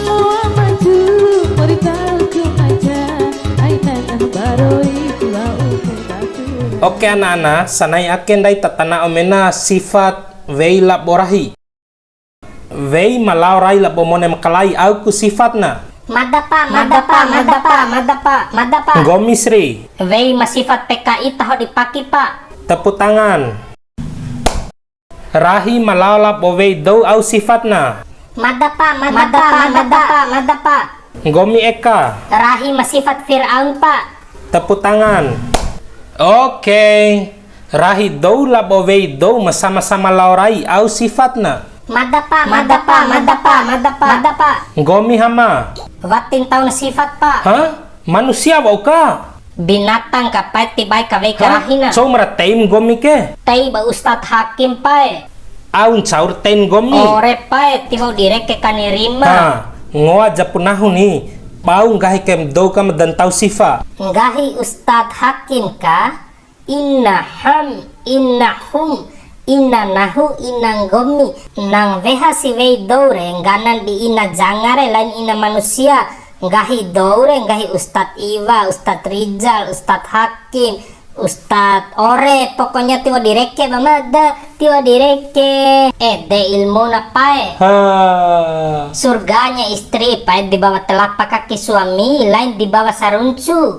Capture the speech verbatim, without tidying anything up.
Oa maju, mori tau ku maja, ai nanah baroi ku wa'u ku tatura. Oke, ana-ana, sanai ake ndai ta tana'o mena sifat wei labo rahi. Wei ma lao rai labo mone makalai, au ku sifatna? Mada pa, mada pa, mada pa, mada pa, mada pa. Nggomi Sri? Wei ma sifat P K I taho di paki pa. Tepuk tangan. Rahi ma lao labo wei dou, au sifatna? Mada pa, mada pa, mada pa, mada pa. Nggomi Eka? Rahi ma sifat Fir'aun pa. Tepuk tangan. Oke. Rahi dou labo wei dou ma sama-sama lao rai, au sifatna? Mada pa, mada pa, mada pa, mada pa, mada pa. Nggomi Hama? Wati ntau na sifat pa. Hah? Manusia wa'u ka? Binatang ka pae, tibae ka wei ka rahina. Hah? Cou ma ra tei nggomi ke? Tei ba Ustadz Hakim pae. Au ncau ra tei nggomi? Ore pae, tiwa'u di reke kani rima. Ha, ngoa japu nahu ni. Bau nggahi kaim dou ka ma da ntau sifa. Nggahi Ustadz Hakim ka, inna ham, inna hum, inna nahu, inna nggomi. Nang weha si wei dou re, ngganan di ina janga re, lain ina manusia. Nggahi dou re, nggahi Ustadz Iwa, Ustadz Rijal, Ustadz Hakim, Ustadz Ore, pokoknya tiwa'u di reke ba mada, tiwa'u di reke. Ede ilmu na pae. Ha. Surganya istri pae di bawah telapak kaki suami, lain di bawah saruncu.